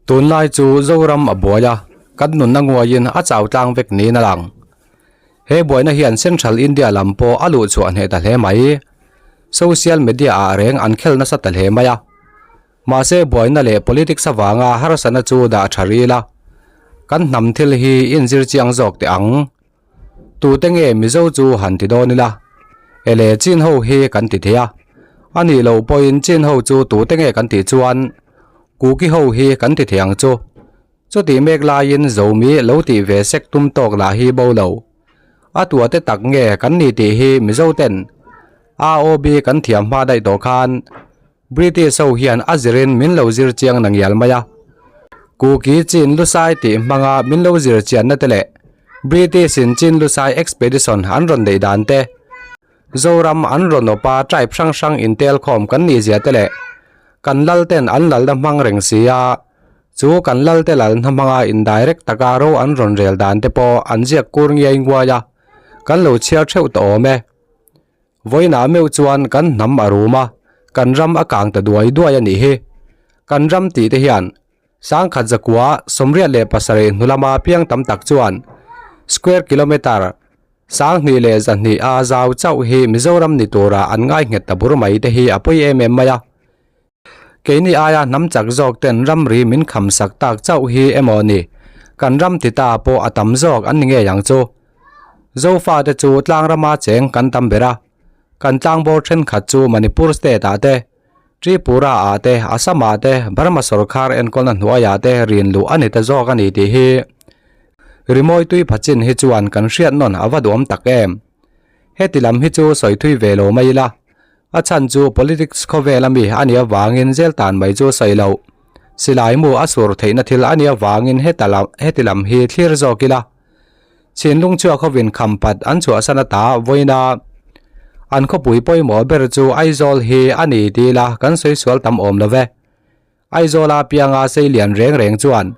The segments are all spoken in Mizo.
Tunlai chu Zoram a buai a, kan nunna nguaiin a chau tlang vek niin a lang. He buaina hian Central India lam pawh a luh chhuah hneh ta hle mai. Social media ah reng an khel nasa ta hle mai a. Mahse buaina leh politics avanga harsatna chu dah tha ril a, kan hnam thil hi inzir chiang zawk teh ang. Tute nge Mizo chu han ti dawn ila? Ele Chin ho hi kan ti thei a. A nih loh pawhin Chin ho chu tute nge kan tih chuan Kuki ho hi kan ti thei ang chu. Chutih mek laiin Zomi lo tih ve sek tum tawk lah hi bo lo. A tuate tak nge kan ni tih hi Mizo ten AOB kan thiam hma daih tawh khan British ho hian a zirin min lo zir chiang na ngial mai a. Kuki Chin Lusai tih hmanga min lo zir chianna te leh British in Chin Lusai Expedition an rawn neih dan te, Zoram an rawn awpa tribe hrang hrang intel khawm kan nih zia te leh kan lal ten an lalna hmang reng si a, chu kan lal te lalna hmanga indirect taka ro an rawn rel dan te pawh an ziak kur ngiai nguai a, kan lo chhiar theuh tawh awm e. Vawiinah meuh chuan kan hnam a rum a, kan ram a kang ta duai duai a nih hi. Kan ram tih te hian sangkhat zakua 87 hnu lama piang tam tak chuan square kilometre 2100 a zau chauh hi Mizoram ni tura an ngai nghet ta bur mai te hi a pawi em em mai a. Keini aia hnam chak zawk ten ramri min kham sak tak chauh hi emaw ni, kan ram ti ta pawh a tam zawk an ni ngei ang chu. Zofa te chu tlang rama cheng kan tam ber a, kan tlangbawr thenkhat chu Manipur state ah te, Tripura ah te, Assam ah te, Burma sawrkhar enkawlna hnuaiah te rin luh a ni ta zawk a ni tih hi rimawi tui phachin hi chuan kan hriat nawn a va duhawm tak em. Heti lam hi chu sawi thui ve lo mai ila. A chhan chu politics khawvel ami a nih avangin zel tan mai chu sawi loh. Silai mu a sur theihna thil a nih avangin heta lam heti lam hi thlir zawk ila. Chhinlung chhuak hovin khampat an chhuahsan ata vawiina an khawpui pawimawh ber chu Aizawl hi a ni ti ila kan sawi sual tam awm lo ve. Aizawla pianga sei lian reng reng chuan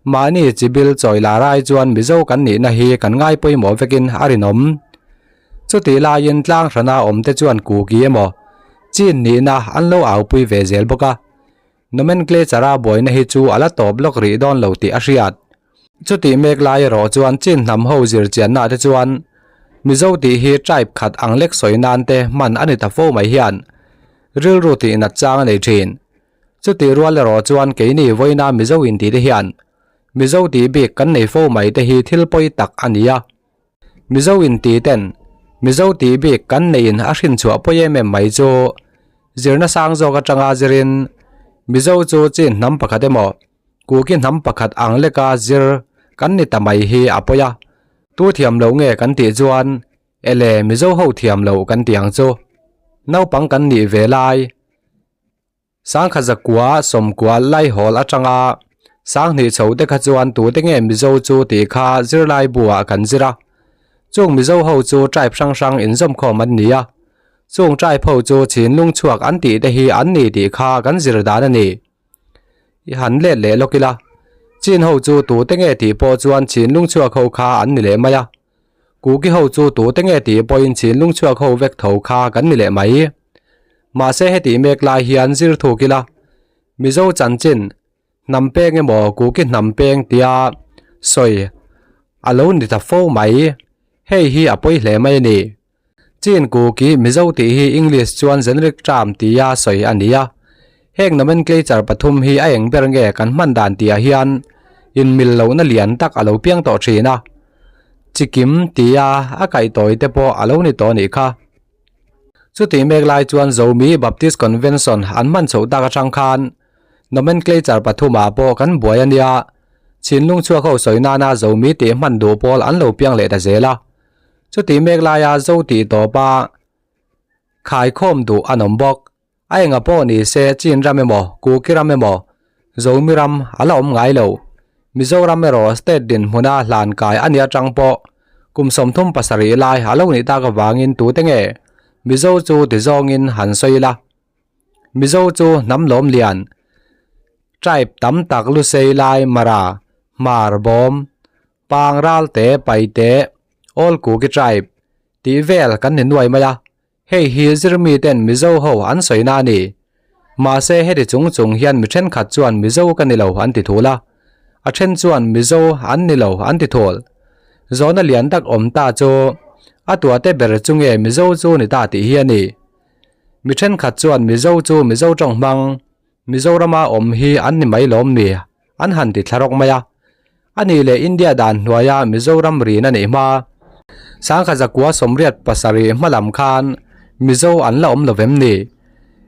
mahni chibil chawi lar ai chuan Mizo kan nihna hi kan ngai pawimawh vekin a rinawm. Chutih laiin tlang hrana awmte chuan kuki emaw chin nihna an lo aupui ve zel bawk a. Nomenclature-a buaina hi chu a la tawp lawk rih dawn lo tih a hriat. Chutih mek lai erawh chuan chin hnam ho zir chianna te chuan Mizo tih hi tribe khat ang lek sawi nan te hman a ni ta fo mai hian rilru tih nat chang a nei thin. Chutih rual erawh chuan keini vawiina Mizo intih te hian Mizo tih bik kan nei fo mai te hi thil pawi tak a ni a. Mizo intih ten Mizo tih bik kan neihin a hrinchhuah pawi em em mai chu zirna sang zawk atanga zirin Mizo chu chin hnam pakhat emaw Kuki hnam pakhat ang leka zir kan ni ta mai hi a pawi a, tu thiam loh nge kan tih chuan ele Mizo ho thiam loh kan ti ang chu. Naupang kan nih ve lai sangkhat zakua sawmkua laihawl atanga sanghnih chho te kha chuan tute nge Mizo chu tih kha zirlai buah kan zir a, chung Mizo ho chu tribe hrang hrang inzawmkhawm an ni a, chung tribe ho chu chhinlung chhuak an tih te hi an ni tih kha kan zir dan a ni. I han let leh lawk ila, Chin ho chu tute nge tih pawh chuan Chinlung chhuak ho kha an ni leh mai a, Kuki ho chu tute nge tih pawhin Chinlung chhuak ho vek tho kha kan ni leh mai. Mahse hetih mek lai hian zir thuk ila, Mizo chanchin hnam peng emaw Kuki hnam peng tia sawi a lo ni ta fo mai. Hei hi a pawi hle mai a ni. Chin Kuki Mizo tih hi English chuan generic term tia sawi a ni a. Heng nomenclature pathum hi a eng ber nge kan hman dan tihah hian inmil lohna lian tak a lo piang tawh thin a. Chikim tia a kaihtawi te pawh a lo ni tawh a nih kha. Chutih mek lai chuan Zomi Baptist Convention an hman chhoh tak atang khan nomenclature pathumah pawh kan buai a nia. Chhinlung chhuak ho sawi nana Zomi tih hman duh pawl an lo piang leh ta zel a. Chutih mek laia zo tih tawpa khaikhawm duh an awm bawk. A enga pawh ni se Chin ram emaw, Kuki ram emaw, Zomi ram a la awm ngai lo. Mizoram erawh state dinhmuna hlan kai a nih atang pawh kum 37 lai a lo nih tak avangin tute nge Mizo chu ti zawngin han sawi ila. Mizo chu hnam lawm lian, tribe tam tak Lusei lai Mara, Hmar, Bawm, Pang Ralte Paite All Kuki Tribe tih vel kan ni nuai mai a, hei hi zirmi ten Mizo ho an sawi na a ni. Mahse heti chung chung hian mi thenkhat chuan Mizo ka ni lo an ti thul a, a then chuan Mizo an ni lo an ti thul. Zawhna lian tak awm ta chu a tuate ber chu nge Mizo chu ni ta tih hi a ni. Mi thenkhat chuan Mizo chu Mizo tawng hmang, Mizorama awm hi an ni mai lawm ni an han ti thla rawk mai a. A nih leh India dan hnuaia Mizoram rin a neih hma, Sangkhat zakua 87 hma lam khan Mizo an la awm lo vem ni?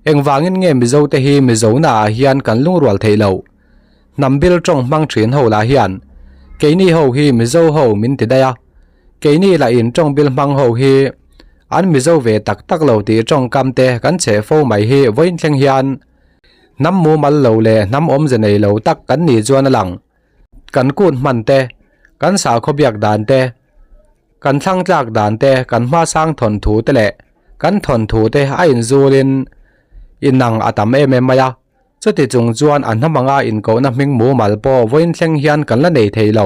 Engvangin nge Mizo te hi Mizona ah hian kan lungrual theih loh? Hnam bil tawng hmang thin ho lah hian keini ho hi Mizo ho min ti daih a, keini lah in tawng bil hmang ho hi an Mizo ve tak tak lo tih tawngkam te kan cheh fo mai hi vawiin thleng hian hnam mumal lo leh hnam awmze nei lo tak kan nih chuan a lang. Kan kut hman te, kan sakhaw biak dan te, kan thlang tlak dan te, kan hmasang thawnthu te leh kan thawnthu te a inzulin inang a tam em em mai a. Chuti chung chuan a hnam anga inkohna hming mumal pawh vawiin thleng hian kan la nei thei lo.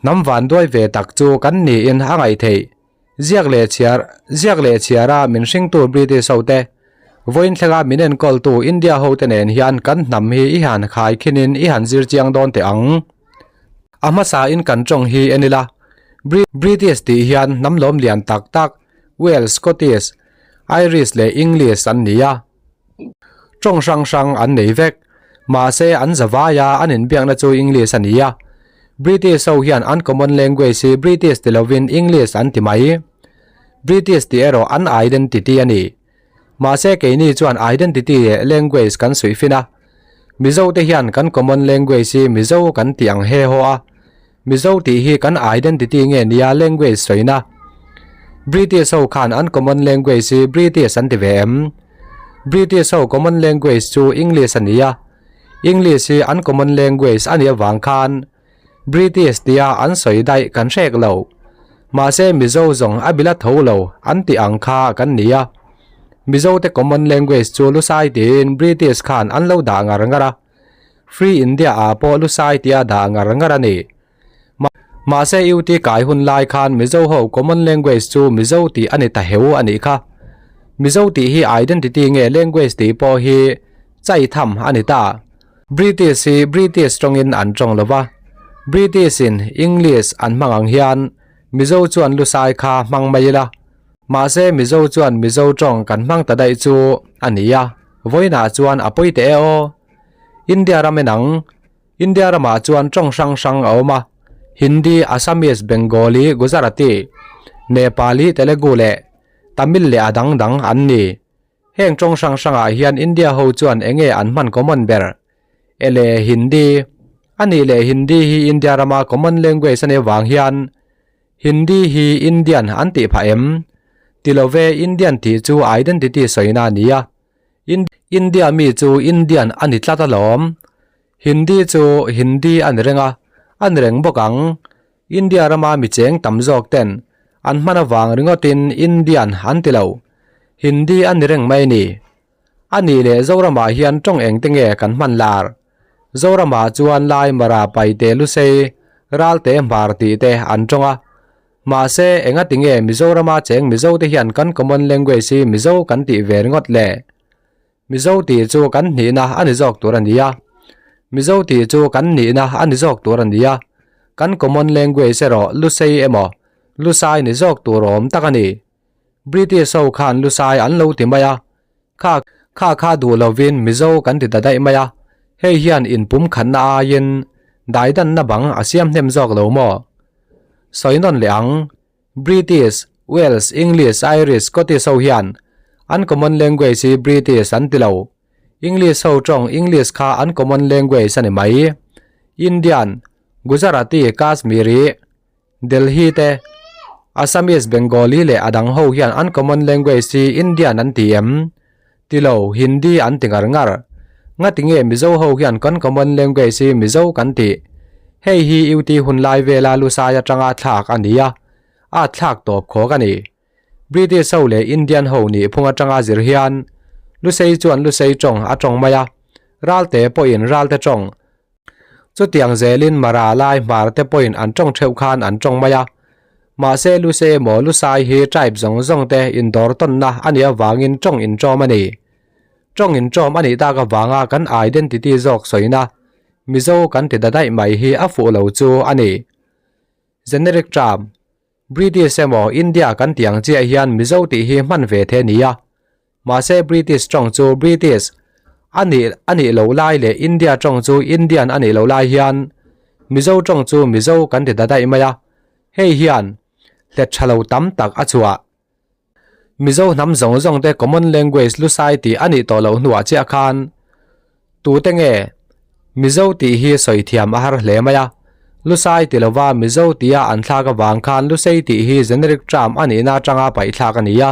Hnam vanduai ve tak chu kan niin a ngaih theih. Ziak leh chhiar, Ziak leh chhiara min hringtu British hote, vawiin thlenga min enkawltu India hote nen hian kan hnam hi i han khai khinin i han zir chiang dawn teh ang. A hmasain kan tawng hi en ila, British tih hian hnam lawm lian tak tak Wales, Scottish, Irish leh English an ni a. Tawng hrang hrang an nei vek. Mahse an zavaia an inbiakna chu English a ni a. British ho hian an common language hi British ti lovin English an ti mai. British tih erawh an identity a ni. Mahse keini chuan identity leh language kan suih fin a. Mizo te hian kan common language hi Mizo kan tih ang he haw a. Mizo tih hi kan identity nge nia language sawina. British ho khan an common language hi British an ti ve em? British ho common language chu English a nia. English hi an common language a nih avang khan British tia an sawi daih kan hrek lo. Mahse Mizo zawng a bila tho lo an tih ang kha kan nia. Mizo te common language chu Lusai tiin British khan an lo dah ngar ngar a. Free India ah pawh Lusai tia dah ngar ngar a ni. Mahse UT kai hun lai khan Mizo ho common language chu Mizo tih a ni ta heu a nih kha. Mizo tih hi identity nge language tih pawh hi chai tham a ni ta. British hi British tawngin an tawng lo va, British in English an hmang ang hian Mizo chuan Lusai kha hmang mai ila. Mahse Mizo chuan Mizo tawng kan hmang ta daih chu a ni a. Vawiinah chuan a pawi teh e aw. India ram en ang. India ramah chuan tawng hrang hrang a awm a, Hindi, Assamese, Bengali, Gujarati, Nepali, Telugu leh Tamil leh a dang dang an ni. Heng tawng hrang hrangah hian India ho chuan eng nge an hman common ber? Ele, Hindi. A nih leh Hindi hi India rama common language a nih avang hian Hindi hi Indian an tih phah em? Ti lo ve, Indian tih chu identity sawina a ni a. India mi chu Indian a ni tlat alawm. Hindi chu Hindi a ni reng a, a ni reng bawk ang. India rama mi cheng tam zawk ten an hman avang ringawtin Indian an ti lo. Hindi a ni reng mai a ni. A nih leh Zoramah hian tawng eng te nge kan hman lar? Zoramah chuan Lai, Mara, Paite, Lusei, Ralte, Hmar tih te an tawng a. Mahse, engati nge Mizorama cheng Mizo te hian kan common language hi Mizo kan tih ve ringawt le? Mizo tih chu kan hnihna a ni zawk tur a ni a. Mizo tih chu kan nihna a ni zawk tur a ni a. Kan common language erawh Lusei emaw Lusai ni zawk tur awm tak a ni. British ho khan Lusai an lo ti mai a. Kha kha kha duh lovin Mizo kan ti ta daih mai a. Hei hian inpum khatna aiin daidanna bang a siam hnem zawk lo maw? Sawi nawn leh ang. British, Wales, English, Irish, Scottish ho hian an common language hi British an ti lo. English ho tawng English kha an common language a ni mai. Indian, Gujarati, Kashmiri, Delhi te, Assamese, Bengali leh a dang ho hian an common language hi Indian an ti em? Ti lo, Hindi an ti ngar ngar. Ngati nge Mizo ho hian kan common language hi Mizo kan tih? Hei hi UT hun lai vela Lusai atanga thlak a ni a, a thlak tawp khawk a ni. British ho leh Indian ho nih phung atanga zir hian Lusei chuan Lusei tawng a tawng mai a, Ralte pawhin Ralte tawng. Chutiang zelin Mara lai hmar te pawhin an tawng theuh khan an tawng mai a. Mahse Lusei emaw Lusai hi tribe zawng zawng te indawr tawnna a nih avangin tawng inṭawm a ni. Tawng inṭawm a nih tak avanga kan identity zawk sawina Mizo kan ti ta daih mai hi a fuh lo chu a ni. Generic term, British emaw India kan tih ang chiah hian Mizo tih hi hman ve the nia. Mahse British tawng chu British a nih a nih loh lai leh India tawng chu Indian a nih loh lai hian Mizo tawng chu Mizo kan ti ta daih mai a, hei hian hlet tha lo tam tak a chhuah. Mizo hnam zawng zawng te common language lusai tih a nih tawh loh hnuah chiah khan tute nge Mizo tih hi sawi thiam a har hle mai a, lusai ti lova Mizo tia an thlak avang khan lusei tih hi generic term a nihna atanga paih thlak a ni a.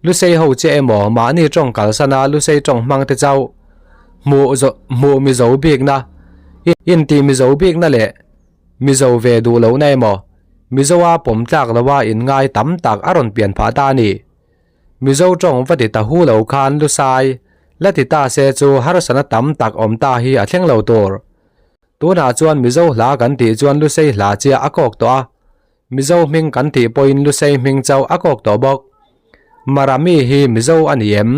Lusei ho che emaw mahni tawng kalsana lusei tawng hmang te chauh hmuh hmuh Mizo bikna intih Mizo bikna leh Mizo ve duh lohna emaw, Mizoa pawm tlak loa inngai tam tak a rawn pian phah ta a ni. Mizo tawng va ti ta hu lo khan lusai la ti ta se chu harsana tam tak awm ta hi a thleng lo tur. Tunah chuan Mizo hla kan tih chuan lusei hla chiah a kawk tawh a, Mizo hming kan tih pawhin lusei hming chauh a kawk tawh bawk. Marami hi Mizo a ni em?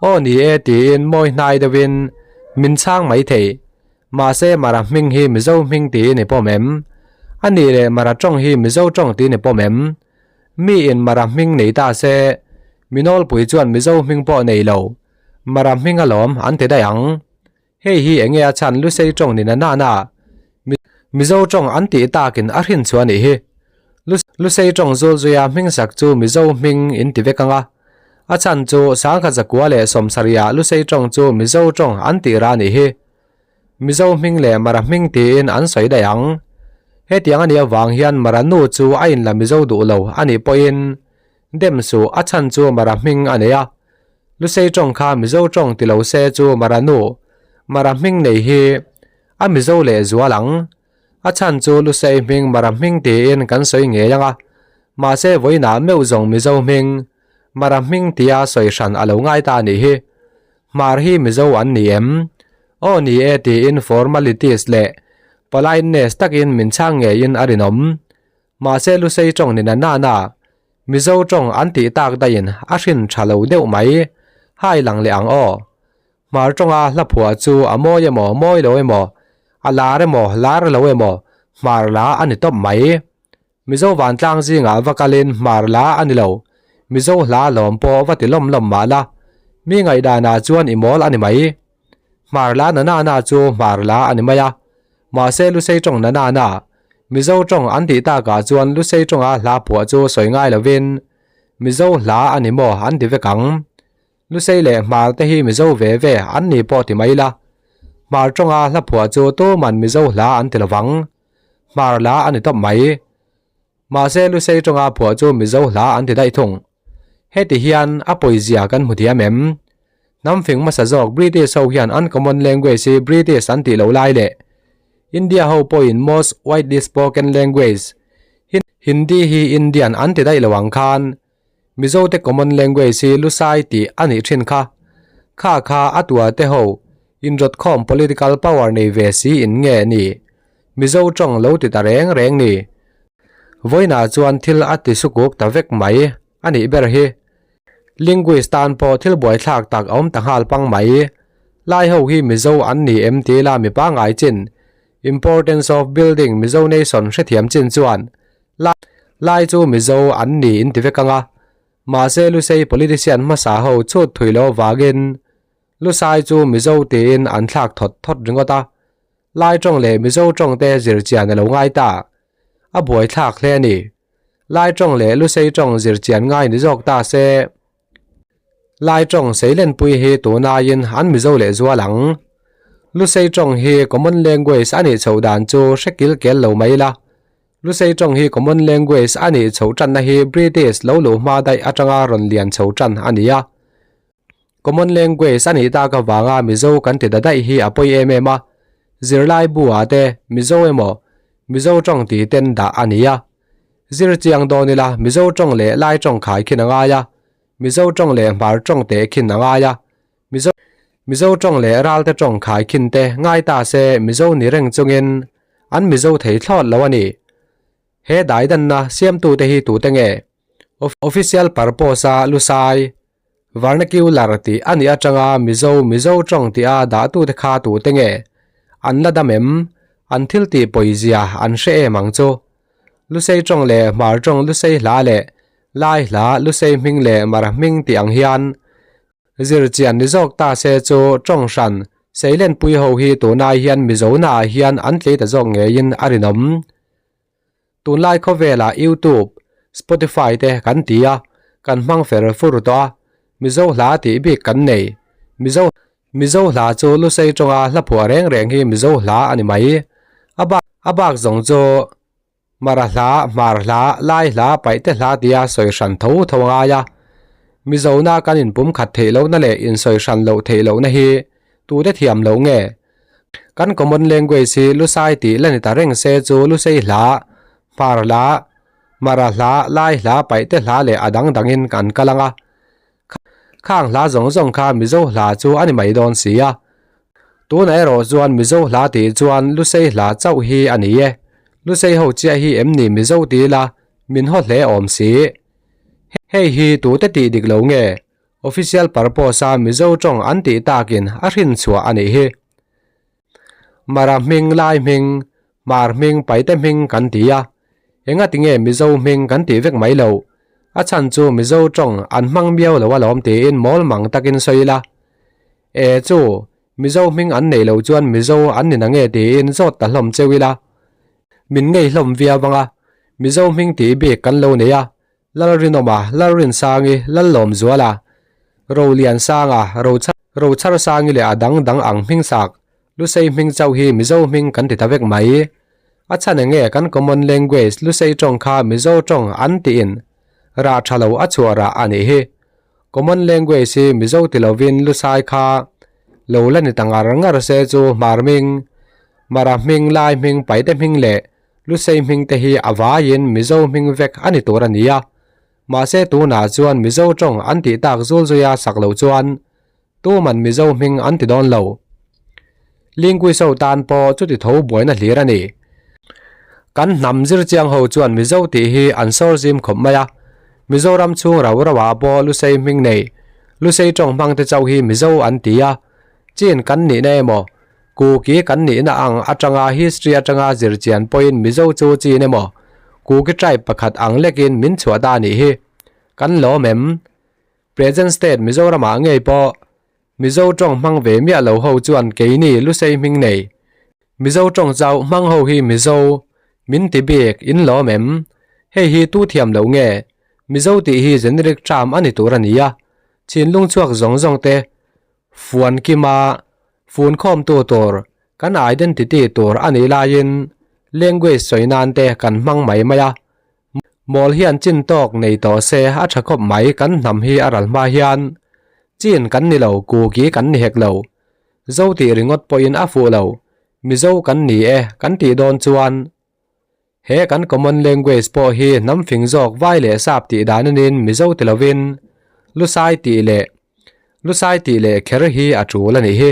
Aw ni e tiin mawi hnai deuhin min chhang maithei. Mahse Mara hming hi Mizo hming tiin i pawm em? A nih leh Mara tawng hi Mizo tawng tiin i pawm em? Mi in Mara hming nei ta se, mi nawlpui chuan Mizo hming pawh nei lo, Mara hming alawm an ti daih ang. Hei hi enge a chhan Lusei tawng ni na nana Mizo tawng an tih takin a hrin chu a nih hi. Lusei tawng zulzuia hming sak chu Mizo hming in ti vek ang a. A chhan chu Sangkhat Zakua leh Sawmsarihah Lusei tawng chu Mizo tawng an tih rah a nih hi. Mizo hming leh Mara hming tiin an sawi daih ang. Hetiang a nih avang hian Mara nu chu a inla Mizo duh lo a nih pawhin dem suh a chhan chu Mara hming a nei a. Lusei tawng kha Mizo tawng ti lo se chu Mara nu, Mara hming nei hi a Mizo leh zual ang. A chhan chu Lusei hming Mara hming tiin kan sawi ngei ang a. Mahse vawiinah meuh zawng Mizo hming, Mara hming tia sawi hran a lo ngai ta a nih hi. Hmar hi Mizo an ni em? Aw ni e tiin formalities leh politeness takin min chhang ngeiin a rinawm. Mahse Lusei tawng ni na nana Mizo tawng an tih tak daihin a hrin tha lo deuh mai. Hai lang leh ang aw. Hmar tawnga hla phuah chu a mawi emaw mawi lo emaw, a lar emaw lar lo emaw hmar la a ni tawp mai. Mizo vantlang zingah va kalin hmar la a ni lo, Mizo hla lawm pawh va ti lawm lawm mah la, mi ngaihdanah chuan i mawl a ni mai. Hmar la na na na chu hmar la a ni mai a, mahse Lusei tawng na na na, Mizo tawng an tih takah chuan Lusei tawnga hla phuah chu sawi ngai lovin Mizo hla a ni maw an ti vek ang. Lusei leh Hmar te hi Mizo ve ve an ni pawh ti mai la, Hmar tawnga hla phuah chu tuman Mizo hla an ti lovang. Hmar hla a ni tawp mai. Mahse Lusei tawnga phuah chu Mizo hla an ti daih thung. Heti hian a pawizia kan hmu thiam em? Hnam fing hmasa zawk British ho hian an common language hi British an tih loh lai leh India ho pawhin most widely spoken language Hindi hi Indian an ti daih lo ang khan Mizo te common language hi Lusai tih a nih thin kha. Kha kha a tua te ho inrawtkhawm political power nei ve si in nge ni? Mizo tawng lo ti ta reng reng ni. Vawiinah chuan thil a ti sukuk ta vek mai a nih ber hi. Linguist tan pawh thil buaithlak tak a awm ta nghal pang mai. Lai ho hi Mizo an ni em ti la mi pangngai chin Importance of building Mizo nation hrethiam chin chuan Lai chu Mizo an ni in ti vek ang a, mahse Lusei politician hmasa ho chhut thui lo avangin Lusai chu Mizo tiin an thlak thawt thawt ringawt a, Lai tawng leh Mizo tawng te zir chian a lo ngai ta. A buai thlak hle a ni. Lai tawng leh Lusei tawng zir chian ngai ni zawk ta se. Lai tawng Seilenpui hi tunaiin an Mizo leh zual ang. Lusei tawng hi common language a nih chhoh dan chu hre kil kel lo mai la. Lusei tawng hi common language a nih chhoh tanna hi British lo luh hma daih atanga rawn lian chho tan a ni a. Common language a nih tak avanga Mizo kan ti ta daih hi a pawi em em a, zirlai bu ah te Mizo emaw Mizo tawng tih ten dah a ni a. Zir chiang dawn ila Mizo tawng leh Lai tawng khai khin a ngai a, Mizo tawng leh Hmar tawng teh khin a ngai a, Mizo Mizo tawng leh Ralte tawng khai khin te ngai ta se Mizo ni reng chungin an Mizo thei thlawt lo a ni. He daidanna siamtute hi tute nge? Official purpose-a Lusai. Vernacular tih a nih atanga Mizo Mizo tawng tia dahtute kha tute nge? An la dam em? An thil tih pawizia an hre em ang chu. Lusei tawng leh Hmar tawng Lusei hla leh Lai hla Lusei hming leh Mara hming tih ang hian Zir chian ni zawk ta se chu tawng hran Seilenpui ho hi tunai hian Mizona ah hian an tlei ta zawk ngeiin a rinawm. Tunlai khawvelah YouTube, Spotify te kan ti a, kan hmang fer fur tawh a, Mizo hla tih bik kan nei. Mizo Mizo hla chu Lusei tawnga hla phuah reng reng hi Mizo hla a ni mai. A bak a bak zawng chu Mara hla, Hmar hla, Lai hla, Paihte hla tia sawi hran tho tho a ngai a. Mizona kan inpum khat theih lohna leh insawi hran loh theih lohna hi tute thiam loh nge? Kan common language hi Lusai tih la ni ta reng se chu Lusei hla, Hmar hla, Mara hla, Lai hla, Paihte hla leh a dang dangin kan kal ang a. Khang hla zawng zawng kha Mizo hla chu a ni mai dawn si a. Tunah erawh chuan Mizo hla tih chuan Lusei hla chauh hi a ni e. Lusei ho chiah hi em ni Mizo ti ila min haw hle awm si. Hei hi tute tih dik lo nge? Official purpose a Mizo tawng an tih takin a hrin chhuah a nih hi. Mara hming, Lai hming, Hmar hming, Paite hming kan ti a. Engati nge Mizo hming kan tih vek mai loh? A chhan chu Mizo tawng an hmang miau lo alawm tiin mawl mang takin sawi ila. E chu, Mizo hming an neih loh chuan Mizo an ni nange tiin zawt ta hlawm cheu ila. Min ngei hlawm viau ang a, Mizo hming tih bik kan lo nei a, Lalrinawma, Lalrinsangi, Lallawmzuala, Roliansanga, Rochharsangi leh a dang dang ang hming sak, Lusei hming chauh hi Mizo hming kan ti ta vek mai. A chhan enge kan common language Lusei tawng kha Mizo tawng an tiin rah tha lo a chhuah rah a nih hi. Common language hi Mizo ti lovin Lusai kha lo la ni ta ngar ngar se chu Hmar hming, Mara hming, Lai hming, Paite hming leh Lusei hming te hi a vaiin Mizo hming vek a ni tur a ni a. Mahse tunah chuan Mizo tawng an tih tak zul zuia sak loh chuan tuman Mizo hming an ti dawn lo. Linguist ho tan pawh chuti tho buaina hlir a ni. Kan hnam zirchiang ho chuan Mizo tih hi an sawr zim khawp mai a. Mizoram chhung rau rau ah pawh Lusei hming nei, Lusei tawng hmang te chauh hi Mizo an ti a. Chin kan nihna emaw, Kuki kan nihna ang atanga history atanga zirchian pawhin Mizo chu chin emaw, Kuki tribe pakhat ang lekin min chhuah ta anih hi. Kan lawm em? Present state Mizoramah ngei pawh Mizo tawng hmang ve miah lo ho chuan keini Lusei hming nei. Mizo tawng chauh hmang ho hi Mizo min ti bik in lawm em? Hei hi tu thiam loh nge? Mizo tih hi generic term a ni tur a ni a, thinlung chhuak zawng zawng te fuan kima fun khawmtu tur kan identity tur a nih laiin language sawi nan te kan hmang mai mai a. Mawl hian chin tawk nei tawh se a tha khawp mai kan hnam hi a ral hma hian chin kan ni lo kuki kan ni hek lo. Zo tih ringawt pawhin a fuh lo Mizo kan ni e kan tih dawn chuan he kan common language pawh hi hnam fing zawk vai leh sap tih dan anin Mizo ti lovin Lusai tih leh Lusai tih leh kher hi a tul a nih hi.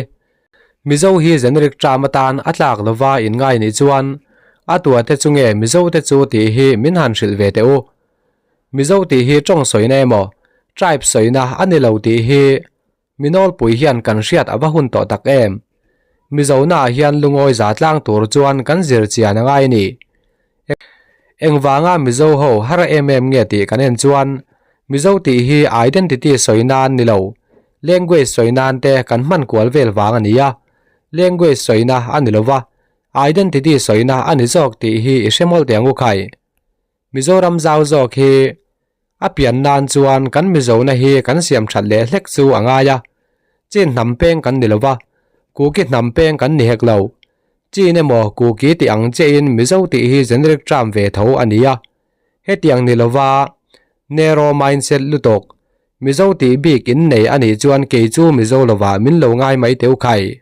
Mizo hi generic term atan a tlak lova inngai nih chuan a tuate chu nge Mizo te chu tih hi min han hrilh ve teh u. Mizo tih hi tawng sawina emaw tribe sawina a ni lo tih hi Minawlpui hian kan hriat a va hun tawh tak em. Mizonaah hian lungawi za tlang tur chuan kan zir chian a ngai a ni. Engvanga Mizo ho har em em nge tih kan en chuan Mizo tih hi identity sawi nan ni lo, language sawi nan te kan hman kual vel vang a ni a. Language sawina a ni lova, identity sawina a ni zawk tih hi i hre mawlh teh ang u khai. Mizoram zau zawk hi a pian nan chuan kan Mizona hi kan siam that leh hlek chu a ngai a. Chin hnam peng kan ni lova, Kuki hnam peng kan ni hek lo. Chin emaw Kuki tih ang chiahin Mizo tih hi generic term ve tho a ni a. Hetiang ni lova narrow mindset lutuk Mizo tih bik in nei a nih chuan kei chu Mizo lovah min lo ngai mai teu khai.